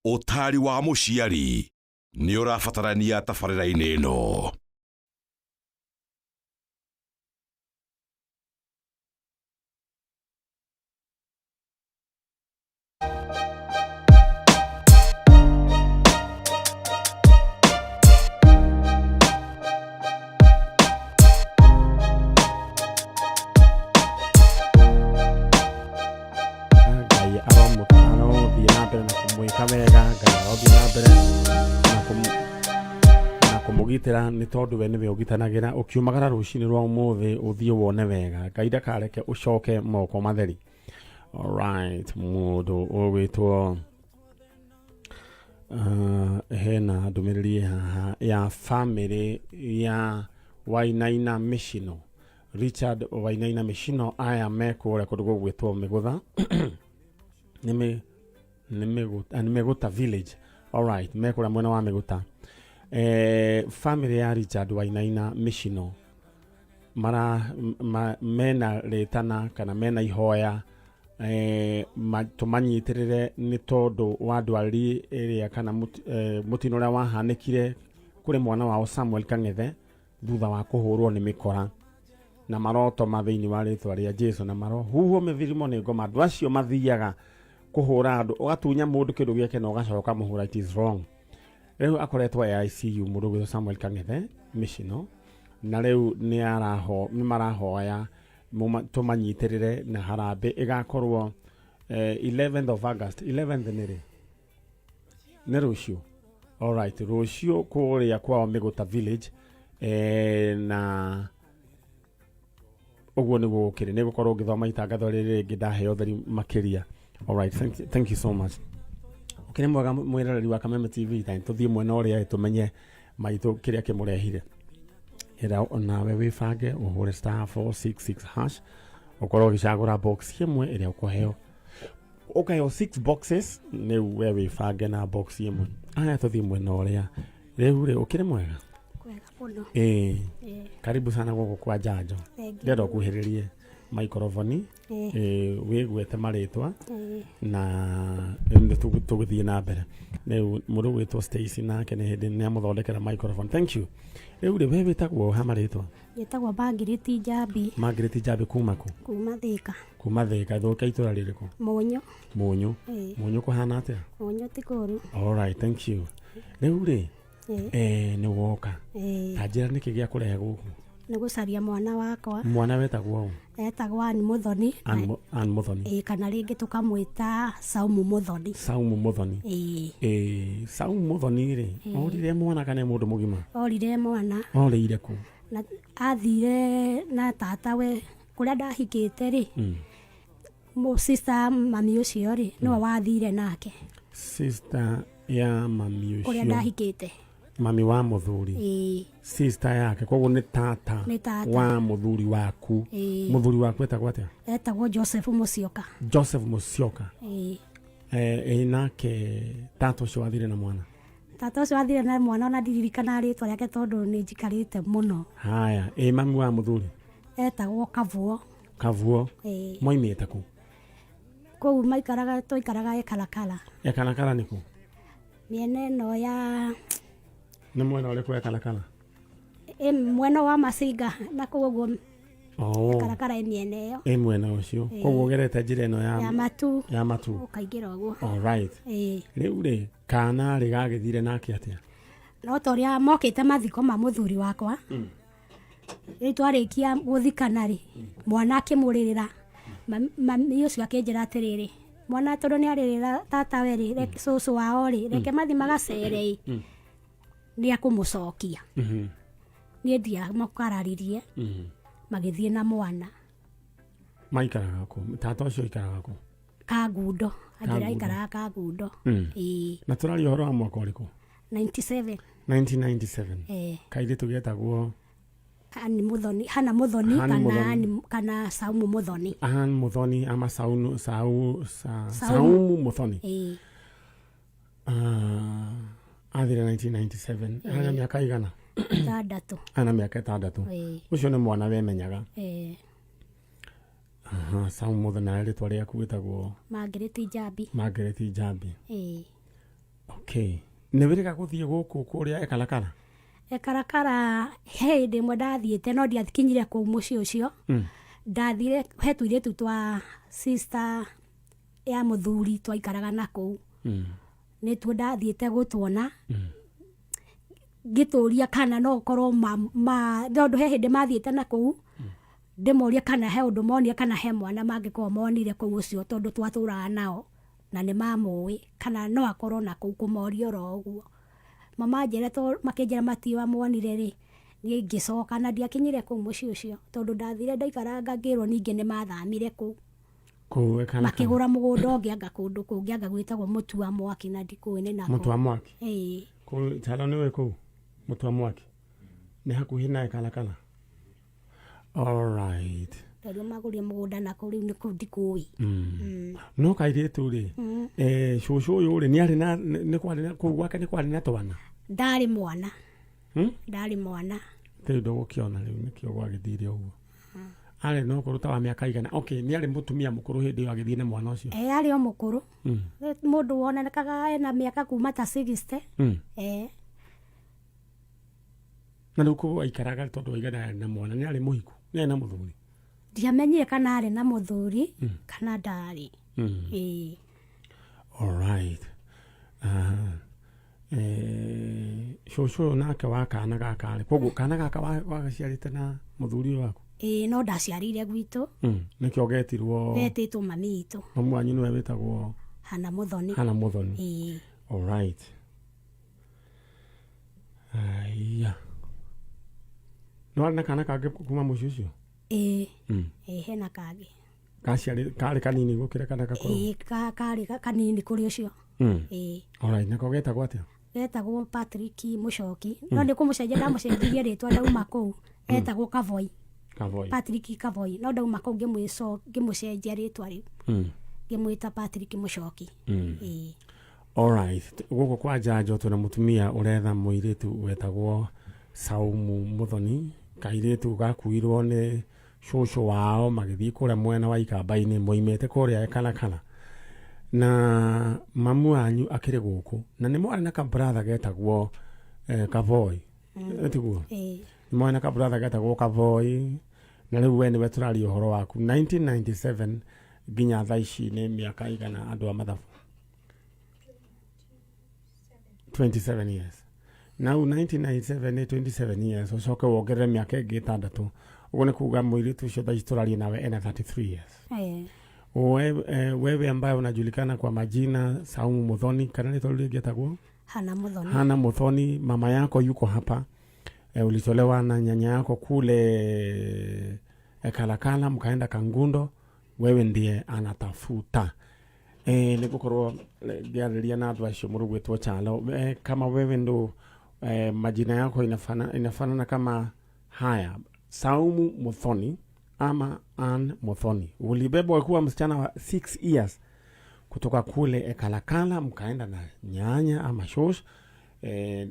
Ũtaari wa mũciari nĩ ũrabatarania tabarĩra-inĩ ĩno. Ngai arothiĩ na mbere na kũmwĩka wega. Ngai arothiĩ na mbere na kũmũgitĩra, nĩ tondũ we nĩwe ũgitanagĩra. Ũkiumagara rũcinĩ rwa ũmũthĩ, ũthiĩ wone wega. Ngai ndakareke ũcoke moko matheri. Alright, mũndũ ũgwĩtwo hena ndũmĩrĩri haha ya famĩlĩ ya Wainaina Mĩcino, Richard Wainaina Mĩcino. Aya me kũrĩa kũndũ gũgwĩtwo Mĩgũtha, nĩ Mĩgũta village. Alright, me kũrĩa mwena wa Mĩgũta. Famĩlĩ ya Richard Wainaina Mĩcino mara mena rĩtana kana mena ihoya tũmanyitĩrĩre nĩ tondũ wa ndwari ĩrĩa kana mũtino ũrĩa wahanĩkire kũrĩ mwana wao Samuel Kang'ethe thutha wa kũhũrwo nĩ mĩkora, na marotoma thĩinĩ wa rĩtwa rĩa Jesu, na marohuhwo mĩthirimo nĩ ngoma. Andũ acio mathiaga kũhũra andũ, ũgatunya mũndũ kĩndũ gĩake na ũgacoka mũhũra, it is wrong. Rĩu akoretwo e ICU, mũndũ ũgwĩtwo Samuel Kang'ethe Mĩcino, na rĩu nĩ marahoya tũmanyitĩrĩre na harambĩ ĩgakorwo 11th of August. 11th nĩ rĩ? Nĩ rũciũ. Alright, rũciũ kũrĩa kwao Mĩgũta village, na ũguo nĩguo gũkĩrĩ. Nĩ gũkorwo ngĩthoma itangatho rĩrĩ rĩngĩ ndaheo ũtheri makĩria. Alright, thank you so much. Ũkĩrĩ mwega, mwĩroreri wa Kameme TV. Ta tũthiĩ mwena ũrĩa tũmenye maitũ kĩrĩa kĩmũrehire. Ĩra onawe wĩbange ũhũre *466# ũkorwo ũgĩcagũra box ĩmwe ĩrĩa ũkũheo, ũkaheo six boxes. Rĩu we wĩbange na box ĩmwe. Aya, tũthiĩ mwena ũrĩa rĩu rĩ. Ũkĩrĩ mwega? Kwega mũno. Ĩĩ. Karibu sana gũkũ kwa Njanjo. Thank you. Ndĩrenda ũkuhĩrĩrie maikoroboni. Wĩgwete marĩtwa na nĩ tũgũthiĩ na mbere. Rĩu mũndũ ũgwĩtwo Stacy nake nĩ hĩndĩ nĩ amũthondekera microphone. Thank you. Rĩu rĩ, we wĩtagwo ha marĩtwa? Njĩtagwo Margaret Njambi. Margaret Njambi, kuma kũ? Kuma Thĩka. Kuma Thĩka. Thũka itũra rĩrĩkũ? Mũnyũ. Mũnyũ. Ĩĩ. Mũnyũ kũhana atĩa? Mũnyũ ti kũũru. Alright, thank you. Rĩu rĩ, nĩ woka. Ta njĩra nĩkĩ gĩa kũrehe gũkũ? Nĩ gũcaria mwana wakwa. Mwana wetagwo ũ? Etagwo Ann Mũthoni. Ann Mũthoni. Ĩĩ, kana rĩngĩ tũkamwĩta Saumu Mũthoni. Saumu Mũthoni. Ĩĩ. Saumu Mũthoni rĩ, orire mwana kana nĩ mũndũ mũgima? Orire mwana. Orĩire kũ? Na athire na tatawe kũrĩa ndahikĩte rĩ. Sister mami ũcio rĩ, nĩwe wathire nake. Sister ya mami kũrĩa ũcio? Ndahikĩte. Mami wa mũthuri? Ĩĩ. Sister yake, koguo nĩ tata? Nĩ tata. Wa mũthuri waku? Ĩĩ. Mũthuri waku etagwo atĩa? Etagwo Joseph Mũcioka. Joseph Mũcioka. Ĩĩ. Nake tata ũcio wathire na mwana? Tata ũcio wathire na mwana, ona ndiririkanaga rĩtwa rĩake tondũ nĩ njikarĩte mũno. Haya, mami wa mũthuri? Etagwo Kavuo. Kavuo. Ĩĩ. Moimĩte kũ? Kũu maikaraga, twaikaraga Ekarakara. Ekarakara nĩ kũ? Mĩena ĩno ya Nĩ mwena ũrĩkũ Ekarakara? Ĩ mwena wa Masinga na kũu ũguo. Oh. Ekarakara ĩ mĩena ĩyo. Ĩ mwena ũcio. Koguo ũgerete njĩra ĩno ya ya Matu. Ya Matu. Ũkaingĩra ũguo. Alright. Ĩĩ. Rĩu rĩ, kana rĩ gagĩthire nake atĩa? No ta ũrĩa mokĩte mathiko ma mũthuri wakwa, rĩu twarĩkia gũthikana rĩ, mwana akĩmũrĩrĩra. Mami ũcio akĩnjĩra atĩrĩrĩ, mwana tondũ nĩ arĩrĩra tatawe rĩ, cũcũ wao rĩ, reke mathi magacere ĩ, nĩ akũmũcokia. Niĩ ndiamakararirie. Magĩthiĩ na mwana. Maikaraga kũ? Tata ũcio aikaraga kũ? Kangundo anjĩra. Kangundo. Aikaraga Kangundo. Ĩĩ. Na tũraria ũhoro wa mwaka ũrĩkũ? 97. 1997? Ĩĩ. Kairĩtu getagwo? Ann Muthoni, Hana Muthoni. Hana kana Muthoni. Kana Saumu Muthoni. Ann Muthoni ama Saunu Sau Sa, Saumu. Saumu Muthoni. Ĩĩ. Athire 1997, ana mĩaka igana? 6. Ana mĩaka 6. Ĩĩ. Ũcio nĩ mwana wemenyaga? Ĩĩ. Aha, Saumu Muthoni. Na rĩtwa rĩaku wĩtagwo? Margaret Njambi. Margaret Njambi. Ĩĩ. Okay, nĩ wĩrĩga gũthiĩ gũkũ kũrĩa Ekalakala? Ekarakara he hĩndĩ ĩmwe ndathiĩte, no ndiakinyire kũu mũciĩ ũcio. Ndathire he tũirĩtu twa sister ya mũthuri twaikaraga na kũu. Nĩtuo ndathiĩte gũtuona, ngĩtũria kana no ũkorwo tondũ he hĩndĩ mathiĩte na kũu, ndĩmorie kana he ũndũ monire, kana he mwana mangĩkorwo monire kũu ũcio, tondũ twatũraga nao na nĩ mamũĩ, kana no akorwo na kũu, kũmoria oro ũguo. Mama njĩra to makĩnjĩra matiamuonire rĩ, niĩ ngĩcoka na ndiakinyire kũu mũciĩ ũcio, tondũ ndathire ndaikaranga ngĩrwo ningĩ nĩ mathamire kũu. Kũu Ekalakala? Makĩgũra mũgũnda ũngĩ anga kũndũ kũngĩ anga gwĩtagwo Mũtua Mwaki, na ndikũĩ nĩ nakũ. Mũtua Mwaki? Ĩĩ. Kũu Chalo nĩwe kũu Mũtua Mwaki nĩ hakuhĩ na Ekalakala? Alright. Tondũ magũrire mũgũnda na kũu, rĩu nĩ kũu ndikũĩ. No kairĩtu rĩ, cũcũ ũyũ rĩ, nĩ arĩ na nĩ kwarĩ na kũu gwake, nĩ kwarĩ na twana? Ndarĩ mwana. Hmm? Ndarĩ mwana. Rĩu ndũgũkĩona rĩu nĩkĩo gwagĩthire ũguo. Arĩ no ũkũrũ ta wa mĩaka igana? Okay, nĩ arĩ mũtumia mũkũrũ hĩndĩ ĩyo agĩthiĩ na mwana ũcio? E, arĩ o mũkũrũ. Mũndũ wonekaga ena mĩaka kuma ta 60. Na rĩu kũu aikaraga, tondũ aigana arĩ na mwana, nĩ arĩ mũhiku, nĩ arĩ na mũthuri? Ndiamenyire kana arĩ na mũthuri kana ndarĩ. Ĩĩ. Alright. Cũcũ ũyũ nake wa kana gaka rĩ, koguo kana gaka wagaciarĩte na mũthuri ũyũ waku? Ĩĩ, no ndaciarĩire gwitũ. Nĩkĩo getirwo? Getĩtwo mami witũ. Mamu wanyu nĩwe wĩtagwo? Hana Mũthoni. Hana Mũthoni. Ĩĩ. Alright. Aya, nĩ warĩ na kana kangĩ kuma mũciĩ ũcio? Ĩĩ. Ĩĩ, hena kangĩ. Gaciarĩ karĩ kanini gũkĩra kana gakũrũ? Ĩĩ, karĩ kanini kũrĩ ũcio. Ĩĩ. Alright, nako getagwo atĩa? Getagwo Patrick Mũcoki, no nĩ kũmũcenjia ndamũcenjirie rĩtwa ndauma kũu. Etagwo Kavoi. Kavoi. Patrick Kavoi, no ndauma kũu ngĩmũcenjia rĩtwa rĩu, ngĩmwĩta Patrick Mũcoki. Ĩĩ. Alright, gũkũ kwa Njanjo twĩna mũtumia ũretha mũirĩtu wetagwo Saumu Muthoni, kairĩtu gakuirwo nĩ cũcũ wao magĩthiĩ kũrĩa mwena wa Ikamba-inĩ, moimĩte kũrĩa Ekalakala, na mamu wanyu akĩrĩ gũkũ, na nĩ mwarĩ na kabratha getagwo Kavoi, tiguo? Ĩĩ. Nĩ mwarĩ na kabratha getagwo Kavoi, na rĩu we nĩwe tũraria ũhoro waku. 1997 nginya thaa ici nĩ mĩaka igana, andũ a mathabu? 27 years. Now 1997 nĩ 27 years, ũcoke wongerere mĩaka ĩngĩ 6, ũguo nĩ kuga mũirĩtu ũcio thaa ici tũraria nawe ena 33 years. Ĩĩ. Wewe ambaye unajulikana kwa majina Saumu Muthoni, kana rĩtwa rĩu rĩngĩ etagwo? Hana Muthoni. Hana Muthoni, mama yako yuko hapa. Ulitolewa na nyanya yako kule Kalakala, mkaenda Kangundo, wewe ndiye anatafuta. Nĩ gũkorwo ngĩarĩria na andũ acio mũrũgwĩtwo Chalo. Kama wewe ndo majina yako inafanana kama haya, Saumu Muthoni ama Ann Muthoni, ulibebwa kuwa msichana wa 6 years kutoka kule Ekalakala, mkaenda na nyanya ama shosh,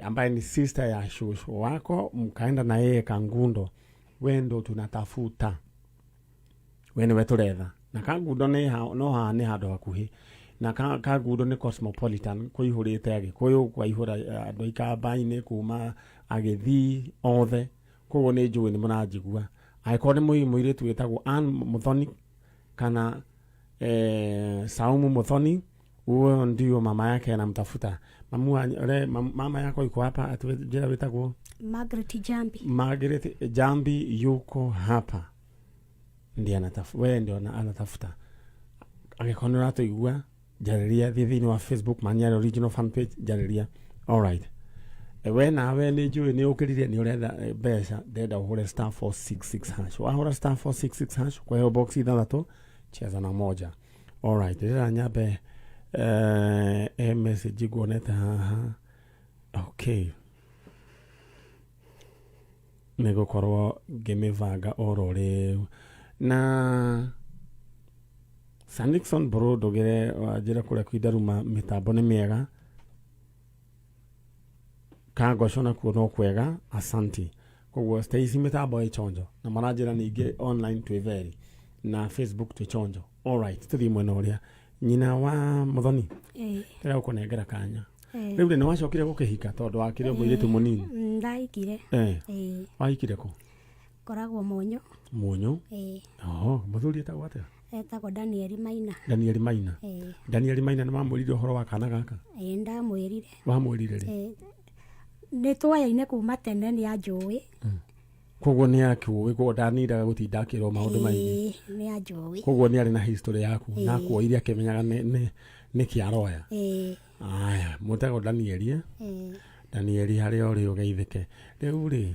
ambaye ni sister ya shosh wako, mkaenda na yeye Kangundo. We ndo tunatafuta, we nĩwe tũretha. Na Kangundo nĩ no haha nĩ handũ hakuhĩ na Kangundo nĩ cosmopolitan, kũihũrĩte Agĩkũyũ, kwaihũra andũ a Ikamba-inĩ, kuma Agĩthii othe, koguo nĩ njũĩ nĩ mũranjigua. Angĩkorwo nĩ mũirĩtu wĩtagwo Ann Muthoni kana Saumu Muthoni, huyo ndio mama yake anamtafuta. Mama yako yuko hapa, njĩra wĩtagwo? Margaret Jambi. Margaret Jambi yuko hapa, ndiye anatafuta, wewe ndio anatafuta. Angĩkorwo nĩ ũratũigua, njarĩria, thiĩ thĩinĩ wa Facebook Manyara original fan page, njarĩria. Alright. We nawe nĩ njũĩ nĩ ũkĩrire, nĩ ũretha mbeca, ndĩrenda ũhũre *466#. Wahũra *466#, kwaheo box ithathatũ, cheza na moja. Alright, ndĩrenda nyambe message nguonete haha. Okay, nĩ gũkorwo ngĩmĩbanga oro rĩu na Sir Nixon bro, ndũgĩre wanjĩra kũrĩa kwindaruma mĩtambo nĩ mĩega, Kangoco nakuo no kwega, asanti. Koguo Stacy mĩtambo ĩ chonjo, na maranjĩra ningĩ online twĩ very na Facebook twĩ chonjo. Alright, tũthiĩ mwena ũrĩa nyina wa Muthoni. Ĩĩ. Ndĩrenda gũkũnengera kanya. Eh. Rĩu rĩ, nĩ wacokire gũkĩhika tondũ wakĩrĩ o mũirĩtu mũnini? Ndahikire. Eh. Ĩĩ. Wahikire kũ? Ngoragwo Mũnyũ. Mũnyũ? Ĩĩ. Oho, mũthuri etagwo atĩa? Etagwo Daniel Maina. Daniel Maina. Ĩĩ. Daniel Maina nĩ wamwĩrire ũhoro wa kana gaka? Ĩĩ, ndamwĩrire. Wamwĩrire rĩ? Ĩĩ. Nĩ twoyaine kuma tene, nĩ anjũĩ. Koguo nĩ akĩũĩ, koguo ndanindaga gũtinda akĩrwo maũndũ maingĩ. Ĩĩ, nĩ anjũĩ. Koguo nĩ arĩ na history yaku na akuoire akĩmenyaga nĩ kĩaroya. Ĩĩ. Aya, mũtagwo Danieli, eh? Ĩĩ. Danieli, harĩa ũrĩ ũgeithĩke. Rĩu rĩ,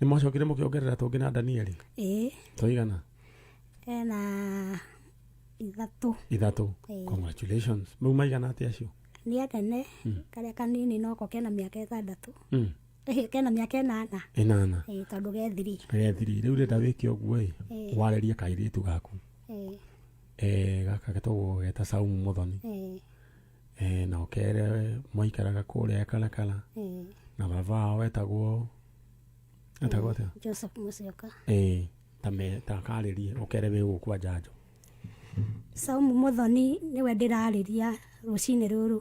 nĩ mwacokire mũkĩongerera tũngĩ na Danieli? Ĩĩ. Tũigana? Ena 3. 3. Ĩĩ. Congratulations. Mau maigana atĩa acio? Nĩ anene, karĩa kanini noko kena mĩaka 6. Ĩhĩ, kena mĩaka 8. 8. Ĩĩ, tondũ ge 3. Ge 3. Rĩu renda wĩke ũguo ĩ, warĩrie kairĩtu gaku. Ĩĩ. Gaka getagwo geta Saumu Muthoni. Ĩĩ. Na ũkere mwaikaraga kũrĩa Karakara. Ĩĩ. Na baba wao etagwo atĩa? Joseph Musyoka. Ĩĩ, ta me ta karĩrie ũkere wĩ gũkũ njanjo. Saumu Muthoni nĩwe ndĩrarĩria rũcinĩ rũrũ,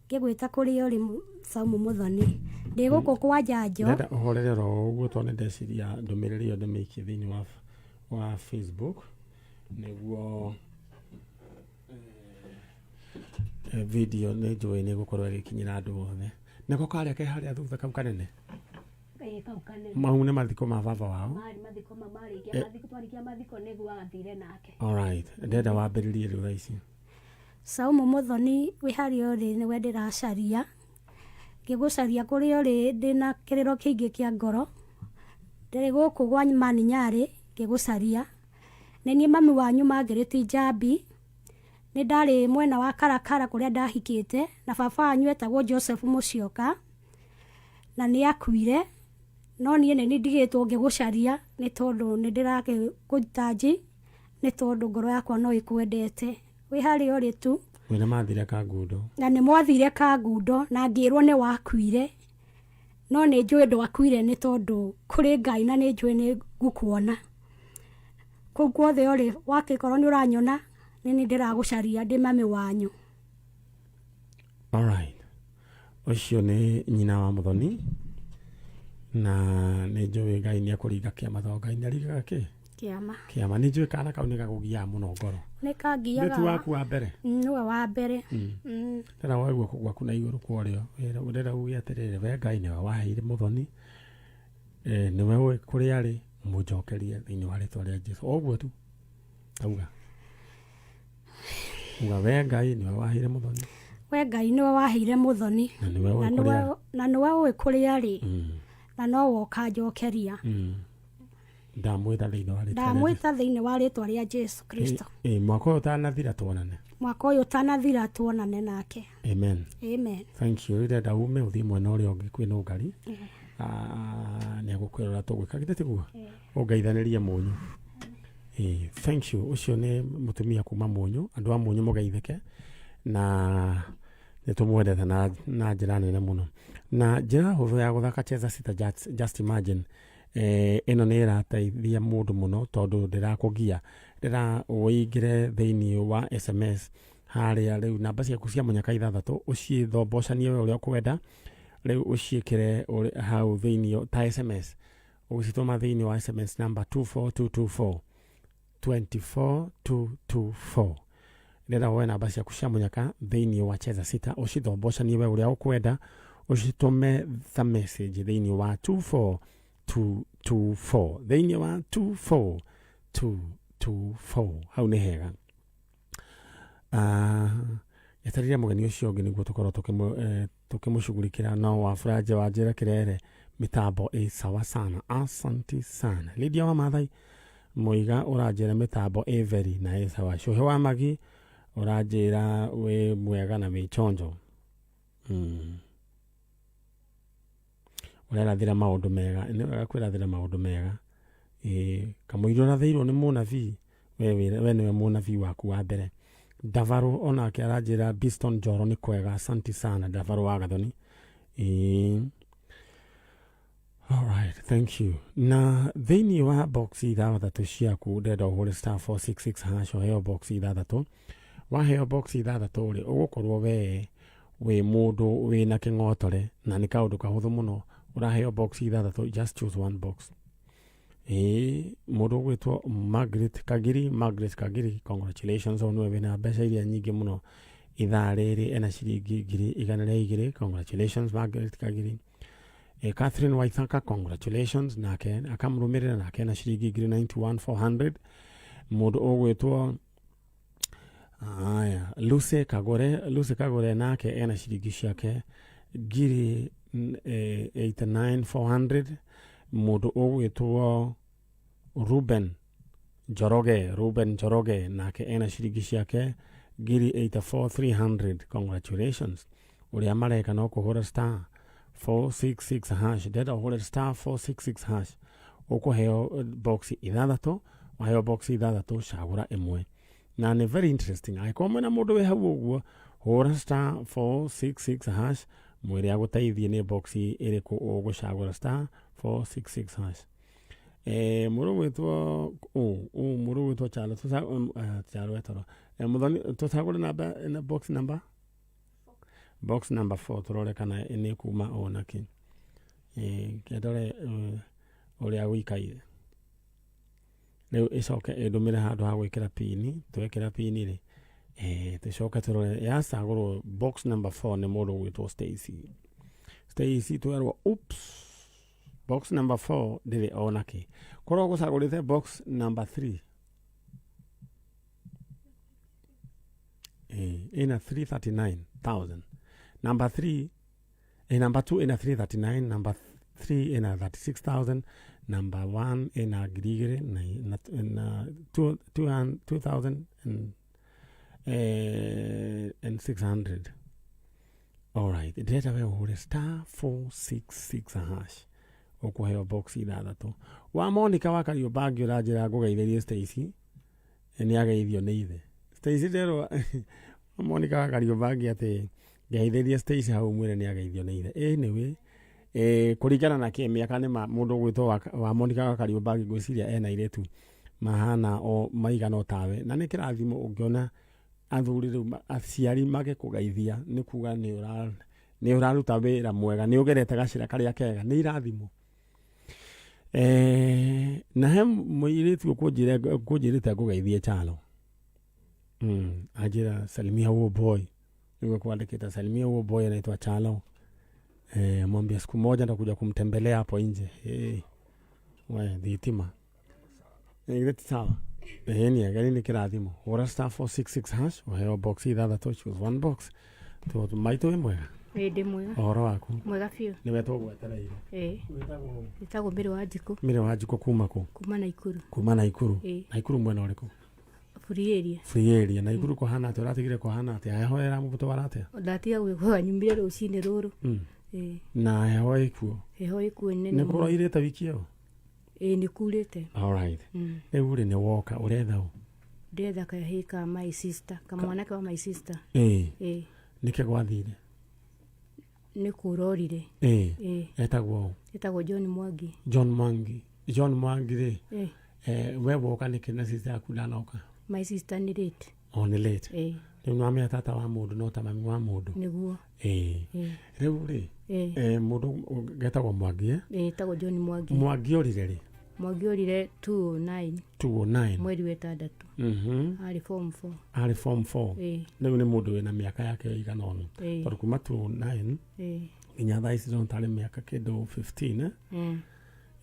ngĩgwĩta kũrĩa ũrĩ. Saumu Muthoni, ndĩ gũkũ kwa njanjo. Ndenda ũhorere ro ũguo tondũ nĩndeciria ndũmĩrĩri ĩyo ndĩmĩikie thĩinĩ wa Facebook nĩguo video nĩ njũĩ nĩ ĩgũkorwo ĩgĩkinyĩra andũ othe. Nĩko karĩa ke harĩa thutha kau kanene? Ĩĩ, kau kanene. Mau nĩ mathiko ma baba wao? Marĩ mathiko ma marĩkia mathiko, twarĩkia mathiko nĩguo athire nake. Alright, ndenda wambĩrĩrie rĩu thaa ici. Saumu Muthoni, wĩ harĩa ũrĩ, nĩwe ndĩracaria, ngĩgũcaria kũrĩa ũrĩ ndĩna kĩrĩro kĩingĩ kĩa ngoro. Ndĩrĩ gũkũ gwa Maninyarĩ ngĩgũcaria. Nĩ niĩ mami wanyu Margaret Njambi. Nĩ ndarĩ mwena wa Karakara kũrĩa ndahikĩte na baba wanyu etagwo Joseph Musyoka na nĩ akuire, no niĩ nĩ niĩ ndigĩtwo ngĩgũcaria nĩ tondũ nĩ ndĩrakĩgũtanji nĩ tondũ ngoro yakwa no ĩkwendete. Wĩ harĩa ũrĩ tu. Wĩna mathire Kangundo. Na nĩ mwathire Kangundo na ngĩrwo nĩ wakuire, no nĩ njũĩ ndwakuire nĩ tondũ kũrĩ Ngai na nĩ njũĩ nĩ ngũkuona kũu guothe ũrĩ. Wakĩkorwo nĩ ũranyona, nĩ niĩ ndĩragũcaria, ndĩ mami wanyu. Alright, ũcio nĩ nyina wa Muthoni na nĩ njũĩ Ngai nĩ ekũringa kĩama tondũ Ngai nĩ aringaga kĩ? Kĩama. Kĩama. Nĩ njũĩ kana kau nĩ gakũgiaga mũno ngoro. Nĩ kangiaga. Nĩ ti waku wa mbere? Nĩwe wa mbere. Ndĩrenda woe guoko gwaku na igũrũ kwa ũrĩo, ndĩrenda uge atĩrĩrĩ, we Ngai nĩwe waheire Muthoni, nĩwe ũĩ kũrĩa arĩ, mũnjokerie thĩinĩ wa rĩtwa rĩa Jesu. O ũguo tu tauga, uga we Ngai nĩwe waheire Muthoni. We Ngai nĩwe waheire Muthoni. Na nĩwe ũĩ Na kũrĩa arĩ. Na nĩwe ũĩ kũrĩa arĩ na no woka njokeria. Ndamwĩta thĩinĩ wa rĩtwa rĩa Jesu. Ndamwĩta thĩinĩ wa rĩtwa rĩa Jesu Kristo. Ĩ, mwaka ũyũ ũtanathira tuonane. Mwaka ũyũ ũtanathira tuonane nake. Amen. Amen. Thank you. Rĩu ndĩrenda ume ũthiĩ mwena ũrĩa ũngĩ kwĩna ũngari, nĩ egũkwĩra ũrĩa tũgwĩka, githĩ tiguo ũngeithanĩrie Mũnyũ? Ĩ, thank you. Ũcio nĩ mũtumia kuma Mũnyũ. Andũ a Mũnyũ mũgeithĩke na nĩ tũmwendete na njĩra nene mũno. Na njĩra hũthũ ya gũthaka Cheza Sita, just imagine, ĩno nĩ ĩrateithia mũndũ mũno tondũ ndĩrakũgia, ndĩra ũingĩre thĩinĩ wa SMS harĩa rĩu namba ciaku cia mũnyaka 6 ũcithombocanie we ũrĩa ũkwenda, rĩu ũciĩkĩre hau thĩinĩ ta SMS, ũgĩcitũma thĩinĩ wa SMS number 24224, 24224. Ndĩrenda woe namba ciaku cia mũnyaka thĩinĩ wa Cheza Sita, ũcithombocanie we ũrĩa ũkwenda, ũcitũme ta message thĩinĩ wa 24224, thĩinĩ wa 24224. Hau nĩ hega. Eterire mũgeni ũcio ũngĩ nĩguo tũkorwo tũkĩmũshughulikĩra. No wafuraje wanjĩra kĩrere mitambo ĩ sawa sana, asanti sana. Lydia wa Mathai Mũiga ũranjĩra mĩtambo ĩ very na ĩ sawa. Cũhe wa Magi ũranjĩra wĩ mwega na wĩ chonjo. Ũrerathĩra maũndũ mega, nĩ wega kwĩrathĩra maũndũ mega. Ĩ kamũira ũrathĩirwo nĩ mũnabii, we nĩwe mũnabii waku wa mbere. Davaro onake aranjĩra Biston Njoro nĩ kwega, asanti sana Davaro wa Gathoni. Ĩ. Alright, thank you. Na thĩinĩ wa box 6 ciaku ndĩrenda ũhũre *466# ũheo box 6. Waheo box 6 rĩ, ũgũkorwo we Wĩ mũndũ wĩna kĩng'otore na nĩ kaũndũ kahũthũ mũno, ũraheo box ithathatũ, just choose one box. Ĩĩ, mũndũ ũgwĩtwo Margaret Kagiri, Margaret Kagiri, congratulations, o nĩwe wĩna mbeca iria nyingĩ mũno ithaa rĩrĩ, ena ciringi 102,000. Congratulations, Margaret Kagiri. Catherine Waithaka, congratulations, nake akamũrũmĩrĩra, nake ena ciringi 91,400. Mũndũ ũgwĩtwo aya Lucy Kagore, Lucy Kagore nake ena ciringi ciake 89,400. Mũndũ ũgwĩtwo Ruben Njoroge, Ruben Njoroge nake ena ciringi ciake 84,300. Congratulations. Ũrĩa mareka no kũhũra star 466 hash. Ndĩrenda ũhũre star 466 hash, ũkũheo box ithathatũ. Waheo box ithathatũ, cagũra ĩmwe, na nĩ very interesting. Angĩkorwo mwĩna mũndũ wĩ hau ũguo, hũra star 466 hash, mwĩre agũteithie nĩ box ĩrĩkũ ũgũcagũra, star 466 hash. Mũndũ gwĩtwo ũ, mũndũ gwĩtwo Chalo, Chalo etoro Muthoni, tũcagũre namba na box number 4, tũrore kana nĩ kuma o nakĩ. Kĩndore ũrĩa gũikaire rĩu, ĩcoke ĩndũmĩre handũ ha gwĩkĩra pini. Twekĩra pini rĩ, tũcoke tũrore yacagũrwo box number 4 nĩ mũndũ ũgwĩtwo Stacy. Stacy twerwo oops, box number 4 ndĩrĩ ona kĩ. Korwo gũcagũrĩte box number 3, ĩna 339,000. Number 3, number 2 ĩna 339, number 3 ĩna 36,000, number 1 ĩna 2,000 na 2,000 and 600. Alright, ndĩrenda we ũhũre star 466 hash, ũkũheo box ithathatũ. Wa Monica wa Kariũmbangi, ũranjĩra ngũgeithĩrie Stacy, nĩ ageithio nĩ ithe Stacy. Nderwo Monica wa Kariũmbangi atĩ ngeithĩrie Stacy hau, mwĩre nĩ ageithio nĩ ithe. Anyway, kũringana na kĩmĩaka nĩ ma mũndũ ũgwĩtwo wa Monica wa Kariũmbangi, ngwĩciria ena airĩtu mahana o maigana o tawe, na nĩ kĩrathimo ũngĩona athuri rĩu aciari magĩkũgeithia, nĩ kuga nĩ ũraruta wĩra mwega, nĩ ũgerete gacĩra karĩa kega, nĩ irathimo. Na he mũirĩtu ũkũnjĩrĩte ngũgeithie Chalo. Anjĩra salimia huo boy, nĩguo kwandĩkĩte, salimia huo boy anaitwa Chalo. Mwambia siku moja nitakuja kumtembelea hapo nje. Hey. We thitima. Githĩ ti sawa? Ĩĩ, ageni nĩ kĩrathimo. Hũra star 466 hash, ũheo box ithathatũ, choose one box. Tu maitũ, wĩ mwega? Ĩĩ, ndĩ mwega. Ũhoro waku? Mwega biũ. Nĩwe tũgwetereire. Ĩĩ. Wĩtagwo? Ĩtagwo Mĩrĩ wa Njikũ. Mĩrĩ wa Njikũ, kuma kũ? Kuma Naikuru. Kuma Naikuru? Ĩĩ. Naikuru mwena ũrĩkũ? Free area. Free area. Naikuru kũhana atĩa? Ũratigire kũhana atĩa? Heho ĩramũtwara atĩa? Ndatiga gwĩkũga, nyumire rũcinĩ rũrũ. Ĩĩ. Na heho ĩkuo? Heho ĩkuo nene. Nĩ kũroirĩte wiki ĩyo? Ĩĩ, nĩ kurĩte. Alright. Rĩu rĩ, nĩ woka ũretha ũ? Ndĩretha kahĩĩ ka my sister, kamwanake wa my sister. Ĩĩ. Nĩkĩ gwathire? Nĩ kũrorire. Ĩĩ. Etagwo ũ? Ĩtagwo John Mwangi. John Mwangi. John Mwangi rĩ, Ĩĩ. We woka nĩkĩ na sister yaku ndanoka? My sister nĩ late. O nĩ late? Ĩĩ. Rĩu nĩwamenya tata wa mũndũ no ta mami wa mũndũ. Nĩguo. Ĩĩ. Ĩĩ. Rĩu rĩ, Ĩĩ. Mũndũ getagwo Mwangi, eh? Ĩĩ, ĩtagwo John Mwangi. Mwangi orire rĩ? Mwangi orire 209. 209. Mweri wa ĩtandatũ. Arĩ form 4. Arĩ form 4? Ĩĩ. Rĩu nĩ mũndũ wĩna mĩaka yake ĩigana ũna? Ĩĩ. Tondũ kuma 209 nginya thaa ici tarĩ mĩaka kĩndũ 15,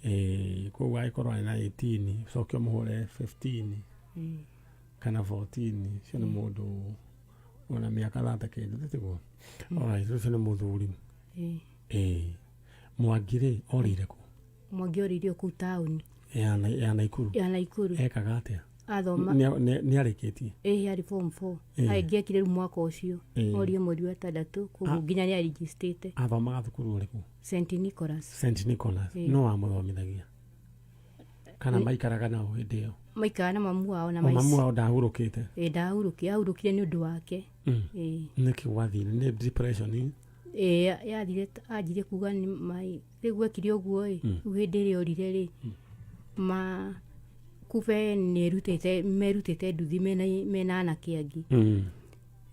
eh? Koguo agĩkorwo arĩ na 18, ũcoke ũmũhũre 15 kana 14, ũcio nĩ mũndũ ona mĩaka thate kĩndũ, tĩtiguo? Alright, ũcio nĩ mũthuri. Ĩĩ. Ĩĩ, Mwangi rĩ, orĩire kũ? Mwangi orĩire o kũu taũni. Ya Naikuru? Ya Naikuru. Ekaga atĩa? Athoma. Nĩ arĩkĩtie? Ĩĩ, arĩ form 4. Ĩĩ. Angĩekire rĩu mwaka ũcio. Orie mweri wa ĩtandatũ, koguo nginya nĩ arigistĩte. Athomaga thukuru ũrĩkũ? St Nicholas. St Nicholas. Ĩĩ. No wamũthomithagia kana maikaraga nao hĩndĩ ĩyo? Maikara na mamu wao na O mamu wao ndahurũkĩte? Ĩĩ, ndahurũkire, ahurũkire nĩ ũndũ wake. Ĩĩ. Nĩkĩ gwathire? Nĩ depression? Ĩĩ, yathire anjirie kuga nĩ mai rĩu gwekire ũguo ĩ, rĩu hĩndĩ ĩrĩa orire rĩ, ma kube nĩ erutĩte, merutĩte nduthi mena anake angĩ.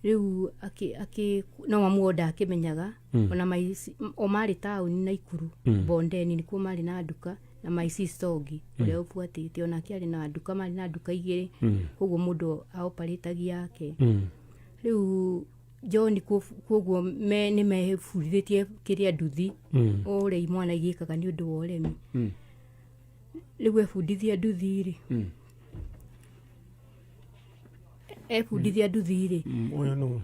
Rĩu akĩ no mamu ndakĩmenyaga ona my o marĩ taũni Naikuru Bondeni nĩkuo marĩ na nduka, na my sister ũngĩ ũrĩa ũbuatĩte onake arĩ na nduka, marĩ na nduka igĩrĩ, koguo mũndũ aoparĩtagia yake. Rĩu John koguo nĩ mebundithĩtie kĩrĩa nduthi o ũrĩa imwana igĩkaga nĩ ũndũ wa ũremi. Rĩu ebundithia nduthi rĩ, ebundithia nduthi rĩ. Ũyũ nũ?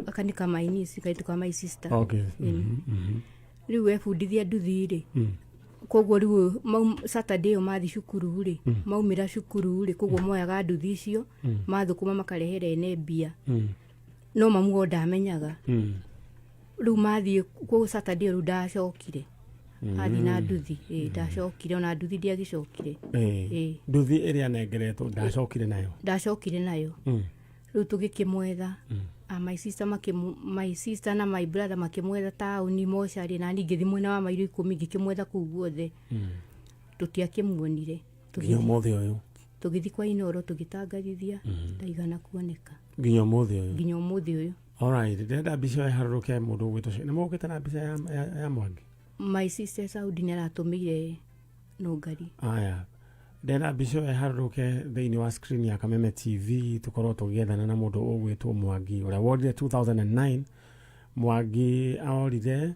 Aka nĩ ka my niece, kaitũ ka my sister. Rĩu ebundithia nduthi rĩ, koguo rĩu Saturday ĩyo mathi cukuru rĩ, maumĩra cukuru rĩ, koguo moyaga nduthi icio mathũkũma makarehera ene mbia, no mamu o ndamenyaga. Rĩu mathiĩ koguo Saturday ĩyo rĩu ndacokire, athiĩ na nduthi, ĩ ndacokire, ona nduthi ndiagĩcokire. Ĩĩ. Nduthi ĩrĩa anengeretwo ndacokire nayo? Ndacokire nayo. Rĩu tũgĩkĩmwetha. Ah, my sister na my brother makĩmwetha taũni mocarĩ, na niĩ ngĩthiĩ mwena wa mairo 10 ngĩkĩmwetha kũu guothe, tũtiakĩmuonire. Nginya ũmũthĩ ũyũ? Tũgĩthiĩ kwa Inoro tũgĩtangathithia, ndaigana kuoneka. Nginya ũmũthĩ ũyũ? Nginya ũmũthĩ ũyũ. Alright, ndĩrenda mbica ĩyo ĩharũrũke. Mũndũ ũgwĩtwo nĩ mũgũkĩte na mbica ya Mwangi? My sister Saudi nĩ aratũmĩire nũngari. Aya, ndĩrenda mbica ĩyo ĩharũrũke thĩinĩ wa screen ya Kameme TV, tũkorwo tũgĩethana na mũndũ ũgwĩtwo Mwangi ũrĩa worire 2009. Mwangi orire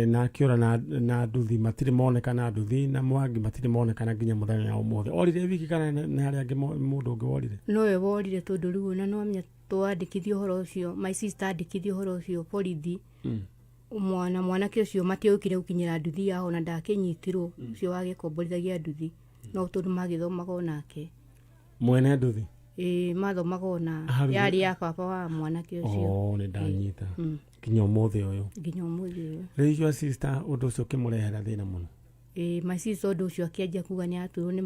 na akĩũra na nduthi, matirĩ moneka na nduthi, na Mwangi matirĩ monekana nginya mũthenya wa ũmũthĩ. Orire wiki kana nĩ harĩ angĩ mũndũ ũngĩ worire? Nowe worire, tondũ rĩu ona no twandĩkithia ũhoro ũcio, my sister andĩkithia ũhoro ũcio borithi, mwanake ũcio matiokire gũkinyĩra nduthi yao na ndakĩnyitirwo, ũcio wagĩkomborithagia nduthi, no tondũ magĩthomaga onake. Mwene nduthi? Ĩĩ, mathomaga ona Harũ- yarĩ ya baba wa mwanake ũcio. Oh, nĩ ndanyita. Nginya ũmũthĩ ũyũ? Nginya ũmũthĩ ũyũ. Rĩu your sister ũndũ ũcio ũkĩmũrehera thĩna mũno? Ĩĩ, my sister ũndũ ũcio akĩanjia kuga nĩ aturwo nĩ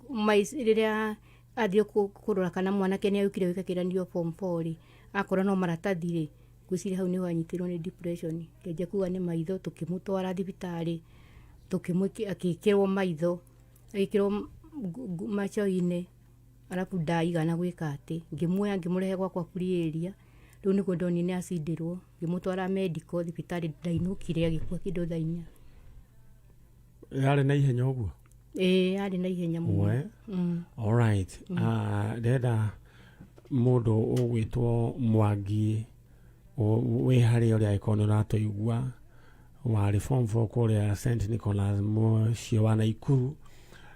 mai rĩrĩa athiĩ kũrora kana mwanake nĩ agĩũkire gwĩka kĩgeranio form 4 rĩ, akora no maratathi rĩ, ngwĩciria hau nĩho anyitirwo nĩ depression, akĩanjia kuga nĩ maitho. Tũkĩmũtwara thibitarĩ, akĩkĩrwo maitho, agĩkĩrwo macho-inĩ, arabu ndaigana gwĩka atĩ ngĩmuoya ngĩmũrehe gwakwa free area. Rĩu nĩguo ndonire nĩ acindirwo, ngĩmũtwara medical thibitarĩ, ndainũkire agĩkua kĩndũ thaa 4. Yarĩ na ihenya ũguo? Ĩĩ, yarĩ na ihenya mũno. We. Alright. Ah, ndĩrenda mũndũ ũgwĩtwo Mwangi wĩ harĩa ũrĩa, angĩkorwo nĩ ũratũigua, warĩ form 4 kũrĩa St Nicholas mũciĩ wa Naikuru,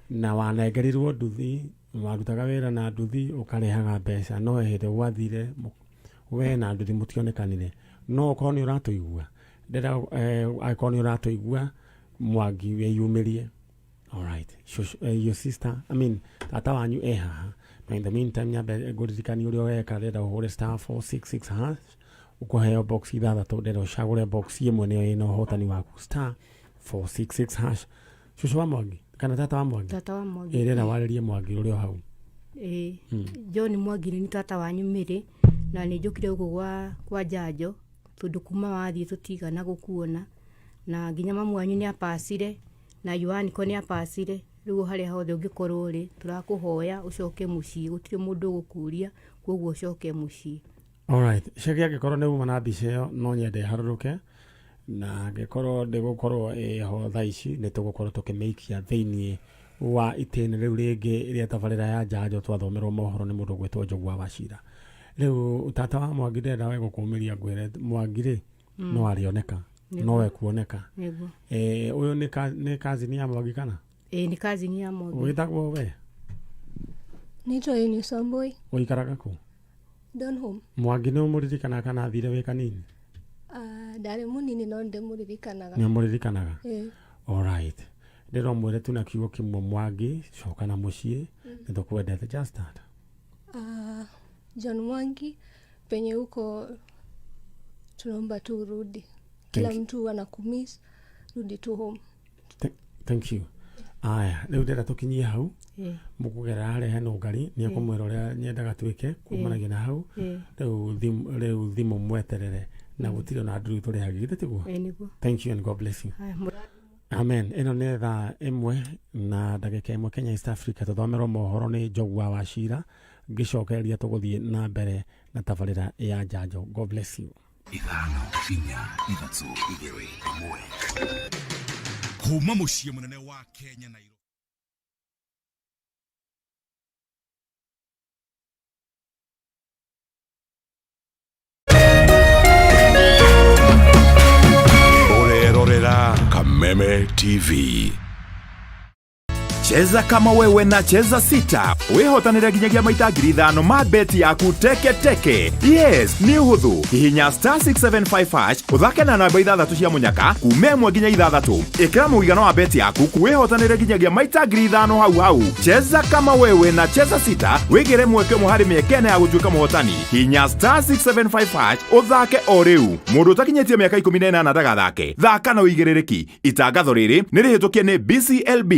na wanengerirwo nduthi, warutaga wĩra na nduthi ũkarehaga mbeca, no hĩndĩ gwathire we na nduthi mũtionekanire. No ũkorwo nĩ ũratũigua, ndĩrenda angĩkorwo nĩ ũratũigua Mwangi, wĩyumĩrie. Alright. Shosho, your sister, I mean, tata wanyu e haha. Na in the meantime nyambe ngũririkanie ũrĩa ũreka. Ndĩrenda ũhũre *466#, ũkũheo box ithathatũ. Ndĩrenda ũcagũre box ĩmwe, nĩyo ĩna ũhotani waku. *466#. Shosho wa Mwangi kana tata wa Mwangi? Tata wa Mwangi. Ĩ, ndĩrenda warĩrie Mwangi ũrĩa o hau. Ĩĩ, John Mwangi nĩ tata wanyu Mĩrĩ, na nĩ njũkire gũkũ kwa njanjo tondũ kuma wathiĩ tũtigana gũkuona, na nginya mamu wanyu nĩ apacire na Yohaniko nĩ apacire. Rĩu harĩa hothe ũngĩkorwo rĩ, tũrakũhoya ũcoke mũciĩ, gũtirĩ mũndũ ũgũkũria, koguo ũcoke mũciĩ. Alright, ceki angĩkorwo nĩ uma na mbica ĩyo no nyende ĩharũrũke, na angĩkorwo ndĩgũkorwo ĩho thaa ici, nĩ tũgũkorwo tũkĩmĩikia thĩiniĩ wa itĩna rĩu rĩngĩ rĩa tabarĩra ya njanjo twathomerwo mohoro nĩ mũndũ ũgwĩtwo Njũgũa wa Cira. Rĩu tata wa Mwangi, ndĩrenda we gũkũmĩria ngwĩre Mwangi rĩ, no arĩoneka, no ekuoneka. Nĩguo. Ũyũ nĩ cousin ya Mwangi kana? Ĩĩ, nĩ cousin ya Mwangi. Wĩtagwo we? Naitwa Eunice Wambui. Ũikaraga kũ? Donholm. Mwangi nĩ ũmũririkanaga kana athire wĩ kanini? Ndarĩ mũnini no ndĩmũririkanaga. Nĩ ũmũririkanaga? Ĩĩ. Alright, ndĩromwĩre tu na kiugo kĩmwe, Mwangi, coka na mũciĩ, nĩ tũkwendete, just that. John Mwangi, penye huko tunaomba tu urudi. Kila Thank you. mtu anakumiss, rudi tu home. Thank you. Aya, rĩu ndĩrenda tũkinyie hau. Mũkũgerera harĩa hena ũngari, nĩ ekũmwĩra ũrĩa nyendaga twĩke kumanagia na hau. Rĩu thimũ mweterere na gũtirĩ ona nduru tũrĩhagia, githĩ tiguo? Ĩĩ, nĩguo. Thank you and God bless you. Haya. Amen. Ĩno nĩ thaa 1:01 Kenya, East Africa. Tũthomerwo mohoro nĩ Njogua wa Cira, ngĩcokereria tũgũthiĩ na mbere. Na tabarĩra ya njanjo. God bless you. 5, 4, 3, 2, 1. Kuma muciĩ mũnene wa Kenya, Nairobi. Ũrerorera Kameme TV. Cheza kama wewe na Cheza Sita wihotanire nginyagia maita 5,000 ma beti yaku teke teke. Yes, nĩ ũhũthũ. Hihinya *675 hash, ũthake na namba ithathatũ cia mũnyaka kuma 1 nginya 6. Ĩkĩra mũigana wa beti yaku, wĩhotanĩre nginyagia maita 5,000 hau hau. Cheza kama wewe na Cheza Sita, wĩgĩre mweke ũmwe harĩ mĩeke ĩna ya gũtuĩka mũhotani. Hihinya *675 hash ũthake o rĩu. Mũndũ ũtakinyĩtie mĩaka 18 ndagathake. Thaka na ũigĩrĩrĩki. Itangatho rĩrĩ nĩ rĩhĩtũkie nĩ BCLB.